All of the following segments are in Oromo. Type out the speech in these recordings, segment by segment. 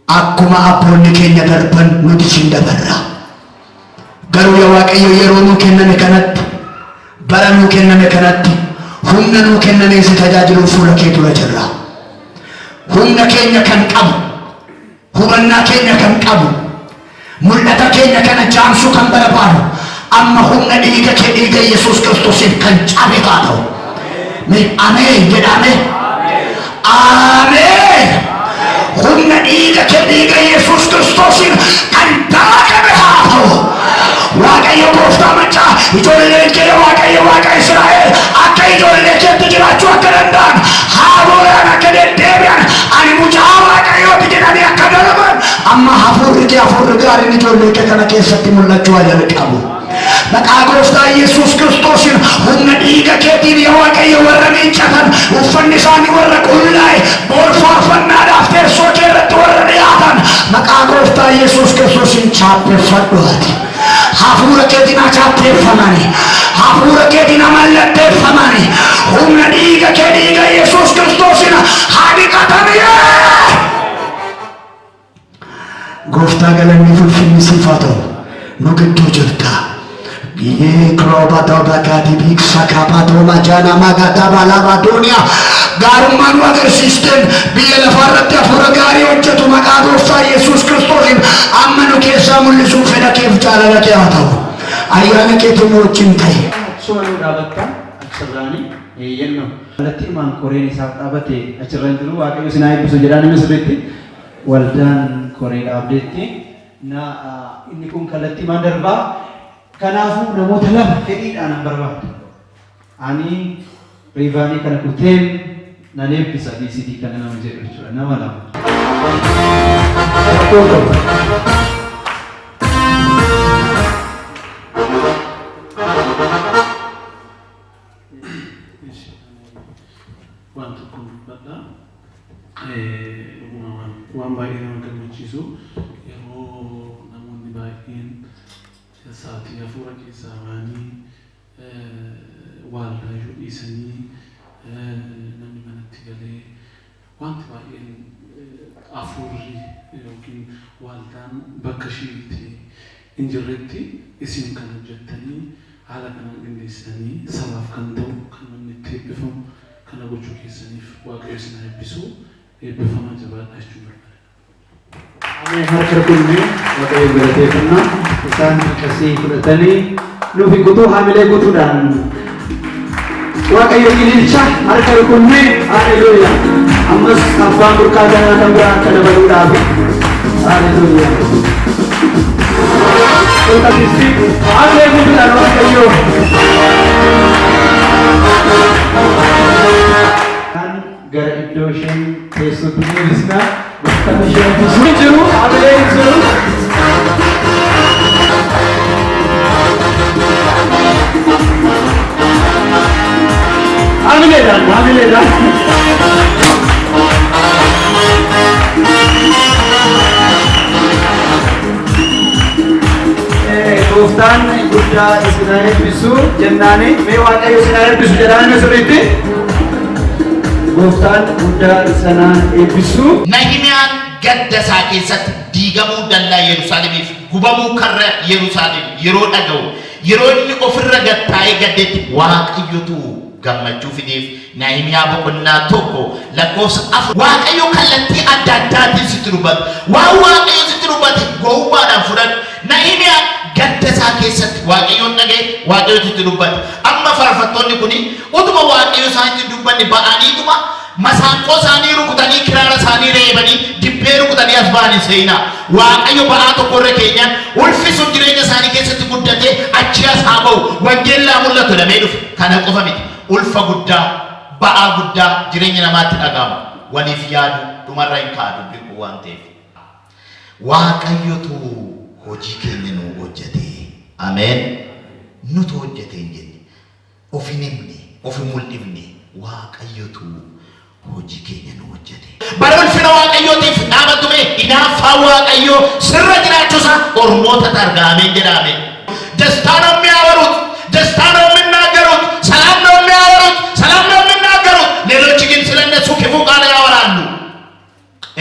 Akkuma abboonni keenya darban nutis hin dabarra. Garuu yaa Waaqayyo yeroo nuu kenname kanatti, bara nuu kenname kanatti, humna nuu kennameen si tajaajiluuf fuula kee dura jirra. Humna keenya kan qabu, hubannaa keenya kan qabu, mul'ata keenya kana jaamsuu kan barbaadu, amma humna dhiiga kee dhiiga Yesuus Kiristoosiin kan cabe haa ta'u. Mee ameen jedhaa mee. Ameen. Humna dhiiga kee dhiiga Yesuus Kiristoosiin kan daakame haa ta'u. Waaqayyo gooftaa maccaa ijoolleen kee Waaqayyo Waaqa Israa'el akka ijoollee keetti jiraachuu akka danda'an haaroolaan akka deddeebi'an ani mucaa Waaqayyooti jedhanii akka darban amma hafuurri kee hafuurri gaariin ijoollee kee kana keessatti mul'achuu haa jalqabu. Maqaa gooftaa Yesuus Kiristoosiin humna dhiiga keetiin yaa Waaqayyo warra miiccatan uffanni isaanii warra qullaa'e boor faarfannaadhaaf teessoo kee irratti warra dhiyaatan maqaa gooftaa Yesuus Kiristoosiin chaappeffadhu ati. Hafuura keetiin haa chaappeeffamani. Hafuura keetiin haa mallatteeffamani. Humna dhiiga kee dhiiga Yesuus Kiristoosiin haa dhiqatani. Gooftaa galanni fi ulfinni siif haa ta'u. Nu gidduu jirta. Yikrobadobakadibiksakabadoomajanamagadabalabadoniya gaarummaa nu agarsiisteen biyya lafaa irratti hafuura gaarii hojjetu maqaa gooftaa Yesuus Kiristoosiin amma nu keessaa mul'isuun fedha keef jaalala kee haa ta'u. Ayyaana keetiin nu wajjin ta'i. Achuma nuu dhaabatta achirraani eeyyannoo. Kallattiidhumaan koreen isaaf dhaabate achirra hin jiru waaqayyo isin haa eebbisu jedhaan inni sirriitti waldaan koree dhaabdeetti na inni kun kallattiimaan darbaa kanaafuu namoota lama fedhiidhaan an barbaada ani riivaanii kana kuteen nan eebbisa VCD kana nama jedhu jechuudha nama lama. Rakkoo qabu. Waan tokkon dubbadha. Dhuguma waan waan baay'ee nama gammachiisu yeroo namoonni baay'een sa'aatii hafuura keessaa ba'anii waaldaa iyyuu dhiisanii namni manatti galee wanti baay'een hafuurri yookiin waaldaan bakka ishiitti hin jirretti isin kan hojjettanii haala kanaan qindeessitanii sabaaf kan ta'u kan namni itti eebbifamu kana gochuu keessaniif Waaqayyo isin haa eebbisu. Eebbifamaa jabaadhaa jechuun barbaada. Ameen harka rukunnee Waaqayyoon galateeffanna. Isaan akkasii fudhatanii nuufi guutuu haamilee guutuudhaan Waaqayyo ililcha harka rukunnee haleluuyaa. Ammas abbaan burqaa kanaa kan biraa akka dabaluudhaaf haleluuyaa. Haamilee guutuudhaan Waaqayyo. Kan gara iddoo isheen teessuutti deebisna. Gooftaan ishee eebbisuu jiru. Haamilee jiru. Haamileedhaan haamileedhaan. Gooftaan guddaa isin haa eebbisu jennaani. Mee Waaqayyo isin haa eebbisu jedhaan sirriitti. Gooftaan guddaa isin haa eebbisu. Nahimiyaan gadda isaa keessatti diigamuu dallaa Yerusaalemiif gubamuu karra Yerusaalem yeroo dhaga'u, yeroo inni ofirra gad taa'ee gaddetti Waaqayyotu gammachuu fideef Nahimiyaa boqonnaa 1 lakkoofsa 4 Waaqayyo kallattii adda addaatiin sitti dubbata. Waan Waaqayyo sitti dubbate gowwummaadhaan fudhadhu. Nahimiyaan gadda isaa keessatti Waaqayyoon dhaga'e, Waaqayyotu itti dubbate. Amma faarfattoonni kun utuma Waaqayyo isaanitti hin dubbanne ba'aniituma masaanqoo isaanii rukutanii, kiraara isaanii reebanii, dibbee rukutanii as ba'an hin se'inaa. Waaqayyo ba'aa tokko irra keenyaan ulfi sun jireenya isaanii keessatti guddatee achii as haa ba'u, wangeelli haa mul'atu jedhamee dhufe. Kana qofa miti. Ulfa guddaa, ba'aa guddaa jireenya namaatti dhaga'amu waliif yaaduu dhumarra hin kaa'a dubbiin kun waan ta'eef. Waaqayyotu hojii keenya nuu hojjete. Ameen. Nutu hojjete hin jenne. Of hin himne, of hin mul'ifne. Waaqayyotu hojii keenya nuu hojjete. Bara ulfina Waaqayyootiif dhaabattu mee hinaaffaa Waaqayyoo sirra jiraachuu isaa ormootatu arga. Ameen jedhaa ameen. ደስታ ነው የሚያወሩት፣ ደስታ ነው የሚናገሩት፣ ሰላም ነው የሚያወሩት፣ ሰላም ነው የሚናገሩት። ሌሎች ግን ስለ እነሱ ክፉ ቃል ያወራሉ።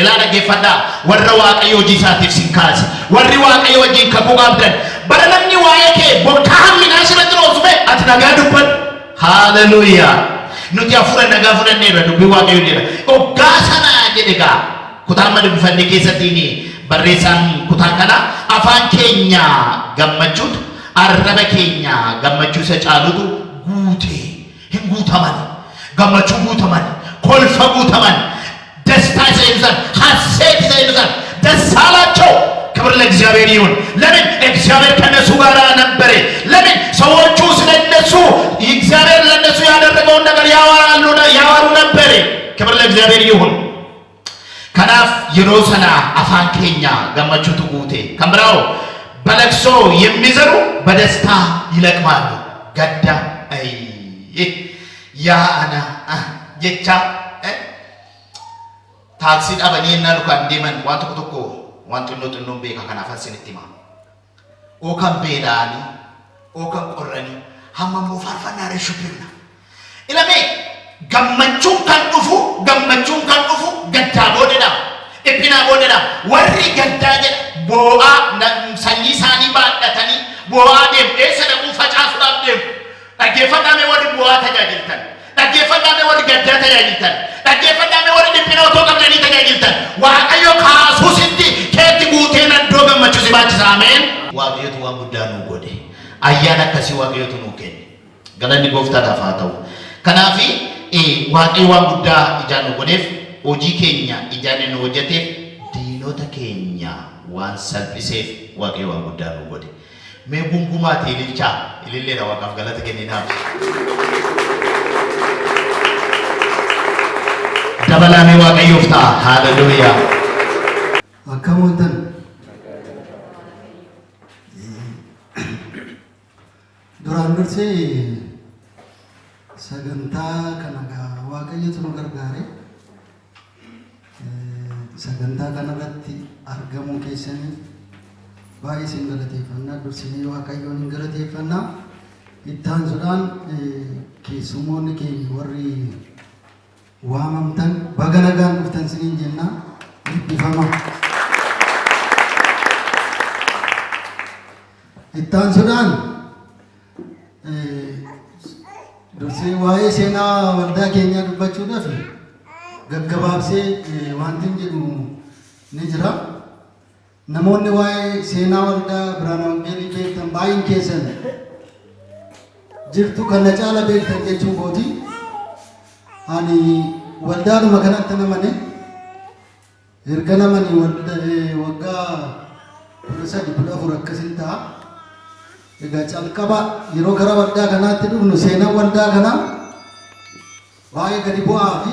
ilaala. Dhaggeeffadhaa, warra Waaqayyo hojii isaatiif sin kaase, warri Waaqayyo wajjin kakuu qabdan, bara namni waa'ee kee bokkaa hamminaa sirratti roobsu bee ati nagaa dubbadhu. Haaleluyyaa! Nuti hafuura nagaa fudhanneerra, dubbii Waaqayyo jedha. Oggaa sana jedhe gaa kutaa amma dubbifanne keessattiin barreessaan kutaa kana, afaan keenya gammachuutu, arraba keenya gammachuu isa caalutu guute. Hin guutaman, gammachuu guutaman, kolfa guutaman, ደስታ isa jedhu, ሐሴት isa jedhu, ደስ አላቸው። ክብር ለእግዚአብሔር ይሁን። ለምን? እግዚአብሔር ከነሱ ጋር ነበረ። ለምን? ሰዎቹ ስለ እነሱ እግዚአብሔር ለእነሱ ያደረገውን ነገር ያወራሉ፣ ያወሩ ነበር። ክብር ለእግዚአብሔር ይሁን። Kanaaf yeroo sana afaan keenya gammachuutu guute. Kan biraa, በለቅሶ የሚዘሩ በደስታ ይለቅማሉ። Gadda አይ yaa ana jecha taaksii dhabanii ennaa lukaan deeman waan tokko tokko, waan xinnoo xinnoon beeka, kanaaf isinitti hima. Ookan beela'anii, ookan qorranii, hamma immoo faarfannaadhaan shubbifna. Ilame, gammachuun kan dhufu, gammachuun kan dhufu gaddaa boodadha. Dhiphinaa boodadha. Warri gaddaa jedha boo'aa sanyii isaanii baadhatanii boo'aa deemu. Eessa dhaquu? Facaasuudhaaf deemu. Dhaggeeffadhaa mee warri boo'aa tajaajiltan. Dhaggeeffadhaa mee warri gaddaa tajaajiltan. Dhaggeeffadhaa mee warri dhiphina otoo qabdanii tajaajiltan. Waaqayyo kaasuusitti keetti guutee naddoo gammachuu si baachisa. Ameen. Waaqayyotu waan guddaa nuu godhe. Ayyaana akkasii Waaqayyotu nuu kenne. Galanni gooftaadhaaf haa ta'u. Kanaafi Waaqayyo waan guddaa ijaan nu godheef, hojii keenya ijaan nu hojjeteef, diinota keenya waan salphiseef, Waaqayyo waan guddaa nu godhe. Mee gungumaati ililchaa, ililleedha, Waaqaaf galata kenninaaf. Dabalaamee Waaqayyoof ta'a. Haaleluyyaa. Akkam ooltan? Duraan dursee sagantaa kana gaa Waaqayyotu nu gargaare. Sagantaa kanarratti argamuu keessaniif baay'ee isin galateeffannaa. Dursinee Waaqayyoon hin galateeffannaa. Itti aansuudhaan keessummoonni keenya warri waamamtan baga nagaan dhuftan isiniin jenna. Eebbifama. Itti aansuudhaan dursee waa'ee seenaa waldaa keenyaa dubbachuudhaaf gaggabaabsee wanti hin jedhu ni jira. Namoonni waa'ee seenaa waldaa Birhaana Wangeelii beektan baay'een keessan jirtu, kan na caala beektan jechuu kooti. Ani waldaadhuma kanatti namane erga namani waggaa 13, 14 akkasin ta'a. Egaa calqaba yeroo gara waldaa kanaatti dhufnu seenaan waldaa kanaa baay'ee gadi bu'aa fi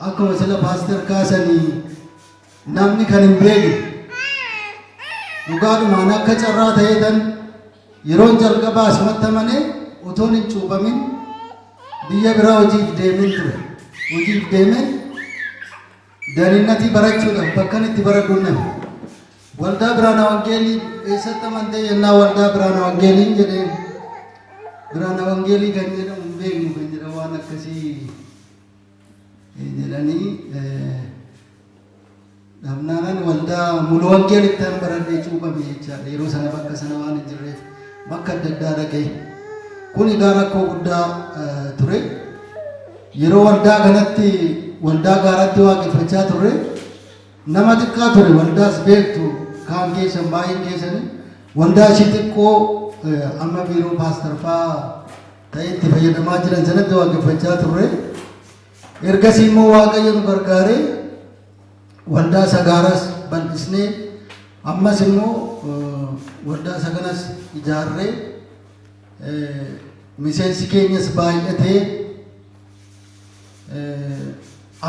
akkuma sila pastor kaasanii namni kan hin beekne, dhugaadhumaan akka carraa ta'eetan yeroon jalqabaa asumatti amanee utuun hin cuuphamin biyya biraa hojiif deemeen ture. Hojiif deemeen daninnatii barachuudhaaf bakkan itti baradhu name. Waldaa Birhaana Wangeelii eessatti amantee jennaa, waldaa Birhaana Wangeeliin jedheen. Birhaana Wangeelii kan jedhamu hin beeknu kan jedhamu waan akkasii jedhanii dhabnaanan waldaa Mulu Wangeelitti an baradhee cuuphame jechaadha. Yeroo sana bakka sana waan hin jirreef bakka adda addaa dhaqee. Kun egaa rakkoo guddaa ture. Yeroo waldaa kanatti, waldaa gaaratti waaqeffachaa turre, nama xiqqaa ture. Waldaas beektu kaan keessan, baay'een keessanii, waldaa ishii xiqqoo amma biiroo pastor fa'aa ta'ee itti fayyadamaa jiran sanatti waaqeffachaa turre. Ergasii immoo Waaqayyo nu gargaaree waldaa isa gaaras bal'isnee, ammas immoo waldaa isa kanas ijaarree, miseensi keenyas baay'atee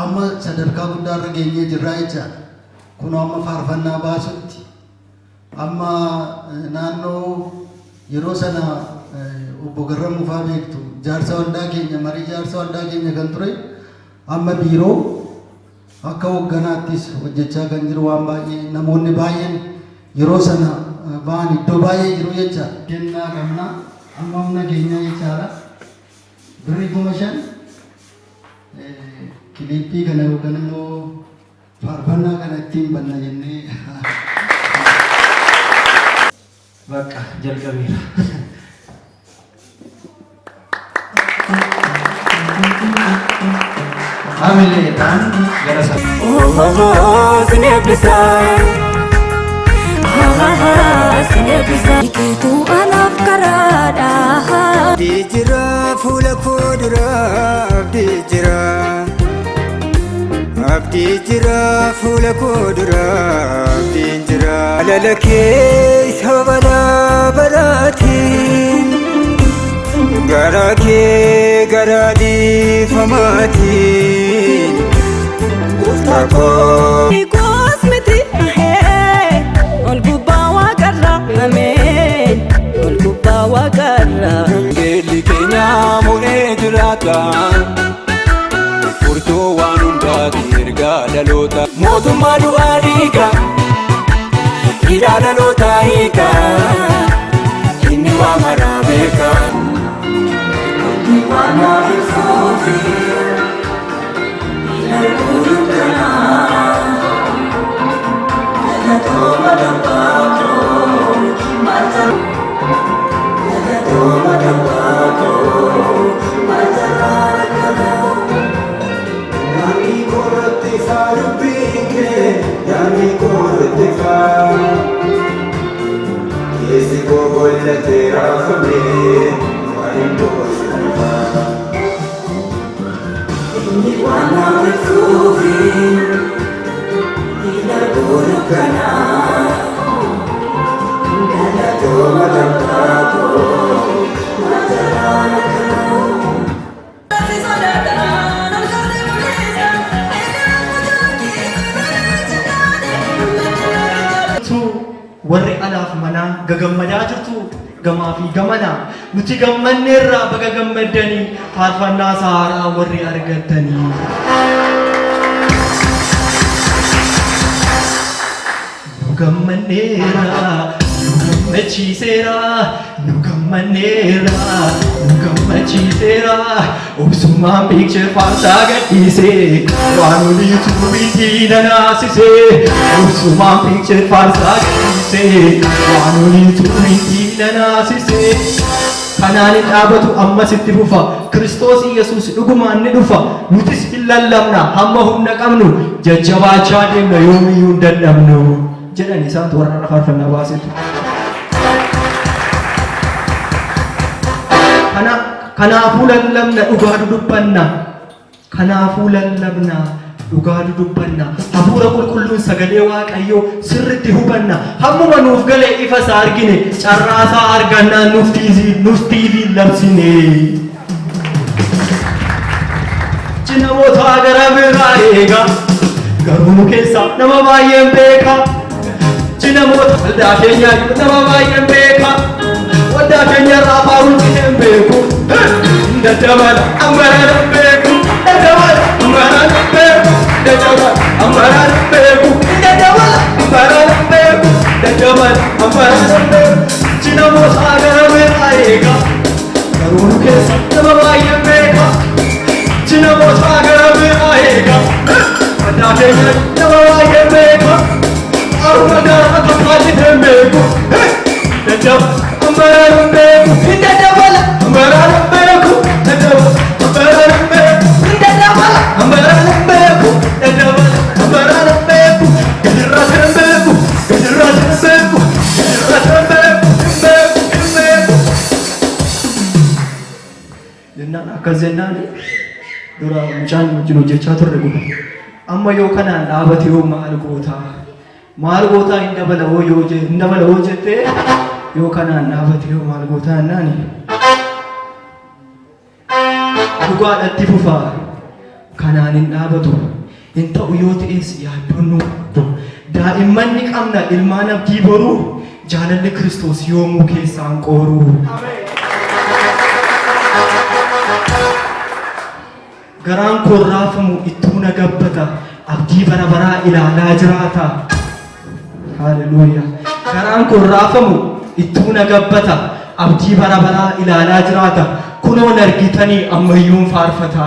amma sadarkaa guddaa irra geenyee jirraa jechaadha. Kun amma faarfannaa baasutti amma naannoo yeroo sana obbo Garramuu fa'aa beektu, jaarsa waldaa keenya, marii jaarsa waldaa keenya kan ture, amma biiroo akka hoogganaattis hojjechaa kan jiru, waan baay'ee namoonni baay'een yeroo sana ba'an iddoo baay'ee jiru jecha. Kennaa qabna amma humna keenyaa jechaadha. Birrii 5,000. Kiliippii kana yookaan immoo faarfannaa kana ittiin banna jennee. Bakka jalqabeera. Hamileedhaan gara sana. Keetuu anaaf karaadha. Abdii jira fuula koo dura, abdii jira. Abdii jira fuula koo dura, abdiin jira. Alala keessa balaa balaatiin garaa kee garaa dhiifamaatiin gooftaa koo. Koos miti ol gubbaa waaqarra, ameen, ol gubbaa waaqarra. Beelli keenya mo'ee jiraata. Furtuu waan hundaati ergaa dhaloota. Mootummaa du'aa dhiiga. Hidhaa dhalootaa hiika. Inni waa maraa beeka. Inni waan naaf ibsuufi. Hin arguu dukkanaa. Galatooma dambaa koo maal ta'a? Galatooma dambaa koo maal ta'a akkanaa? Daandii koorratti ifaa dubbiin kee, daandii koorratti ifaa. Keessi koo gollatee raafamee waan hin boosifaa. Inni waan naaf ibsuufi hin arguu dukkanaa. Galatooma dambaa koo maal ta'a akkanaa? Jirtu warri alaaf manaa, gagammadaa jirtu gamaa fi gamanaa, nuti gammanneerraa, baga gammaddanii, faarfannaa saaraa warri argattanii. Nu gammanneerra, nu gammachiiseera, nu gammanneerra, nu gammachiiseera. Obsummaan Picture faarsaa gadhiisee waan oliitu bitii nanaasisee. Obsummaan Picture faarsaa gadhiisee waan oliitu bitii nanaasisee. Kanaan hin dhaabatu, ammas itti fufa. Kiristoos Yesuus dhugumaan ni dhufa. Nutis hin lallabna hamma humna qabnu, jajjabaachaa deemna, yoomiyyuu hin dadhabnu jedhan isaantu warra faarfannaa baasetu. Kana kanaafuu lallabna, dhugaa dudubbanna. Kanaafuu lallabna, dhugaa dudubbanna. Hafuura qulqulluun sagalee Waaqayyoo sirritti hubanna. Hammuma nuuf galee ifa isaa argine, carraa isaa argannaan nuuf tiivii labsine. Namoota gara biraa eega, garuu nu keessa nama baay'een beeka. Namoota waldaa keenyaa nama baay'een beeka. Waldaa keenya irraa faaruun hin beeku. Daddabala ammaraan beeku. Daddabala ammaraan beeku. Daddabala ammaraan beeku. Daddabala ammaraan beeku. Daddabala ammaraan beeku. Namoota gara biraa eega, garuu nu keessa nama baay'een beeka. Namoota gara biraa eega, waldaa keenya nama baay'een beeka. Aruma gara takkaatti hin beeku. Daddabala ammaraan beeku. Daddabala ammaraan beeku. Daddabala ammaraan beeku. Daddabala ammaraan beeku. Daddabala ammaraan beeku. Gadirraa hin beeku. Gadirraa hin beeku. Gadirraa hin beeku. Hin beeku. Hin beeku. Jennaan akkas jennaan, dura mucaan wajjin hojjechaa turre kun, amma yoo kanaan dhaabate yoo maal gootaa? Maal gootaa? Hin dabala hoo yoo hin dabala hoo jettee, yoo kanaan dhaabate yoo maal gootaa jennaani, dhugaadhatti fufaa, kanaan hin dhaabatu, hin ta'u yoo ta'es yaaddoon nu daa'imman ni qabna, ilmaan abdii boruu, jaalalli Kiristoos yoomuu keessaan qooruu. Garaan koo raafamu ittuu na gabbata, abdii bara baraa ilaalaa jiraata. Haleluuyaa. Garaan koo raafamu ittuu na gabbata, abdii bara baraa ilaalaa jiraata. Kunoo nargitanii ammayyuun faarfata.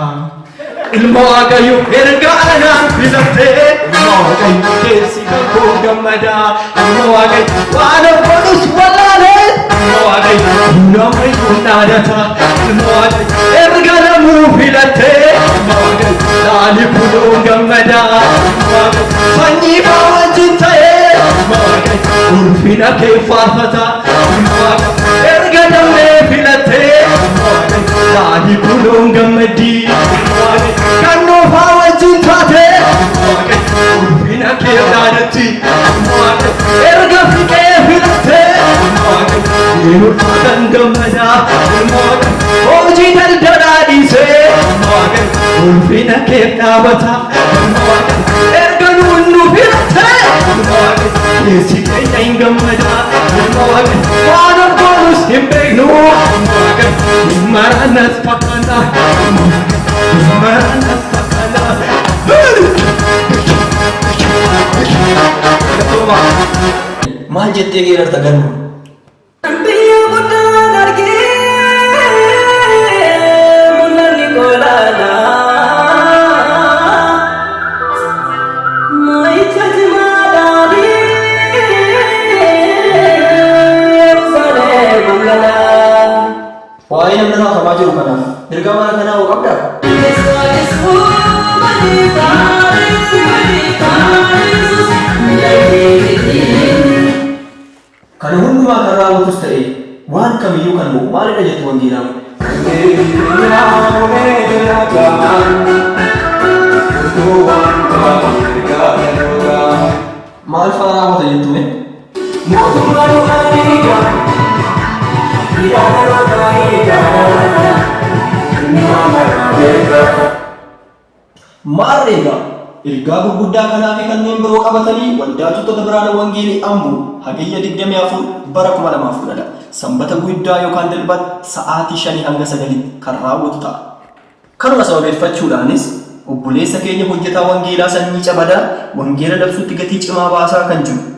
Ilma Waaqayyo erga anaan filattee, ilma Waaqayyo keessi kan koo gammadaa. Ilma Waaqayyo waan godhus wallaalee, ilma Waaqayyo nama iyyuu dhaadata. Ilma Waaqayyo erga namuu filattee, ilma Waaqayyo laali kunoo gammadaa. Ilma Waaqayyo sanyii faa wajjin ta'ee, ilma Waaqayyo ulfina kee faarfata. Ilma Waaqayyo erga namee filattee, ilma Waaqayyo laali kunoo gammadii. Ilma Waaqayyo kan nuufaa wajjin taate, ilma Waaqayyo ulfina kee dhaadatti. Ilma Waaqayyo erga fiqee filattee, ilma Waaqayyo yeroo gammadaa. Ilma Waaqayyo hojii daldalaa dhiisee, ilma Waaqayyo ulfina kee dhaabata. Ilma Waaqayyo erga nuun nu filattee, ilma Waaqayyo keessi keenya hin gammadaa. Ilma Waaqayyo waan argoonus hin beeknu, ilma Waaqayyo hin maraannas fakkaata, hin maraannas fakkaata. Maal jettee geerarta gannu? Biyya guddaan argee mul'anni qolaanaa. Moo'icha cimaa dhaabii Yerusaalem mul'anaa. Waa'ee namni raafamaa jiru kanaaf ergaa mana kanaa hoo qabdaa? Kana hundumaa kan raawwatus ta'e waan kamiyyuu kan mo'u maalidha jettu wangeelaaf? Maal fa'aa raawwata jettu mee? Maarree egaa ergaa gurguddaa kanaa fi kanneen biroo qabatanii Waldaa Tuuttota Birhaana Wangeelii Amboo Hagayya 24 bara 2012 Sanbata guydaa yookaan Dilbata sa'aatii shanii hanga sagaliitti kan raawwatu ta'a. Kanuma sababeeffachuudhaanis obboleessa keenya hojjetaa wangeelaa Sanyii Camadaa wangeela labsuutti gatii cimaa baasaa kan jiru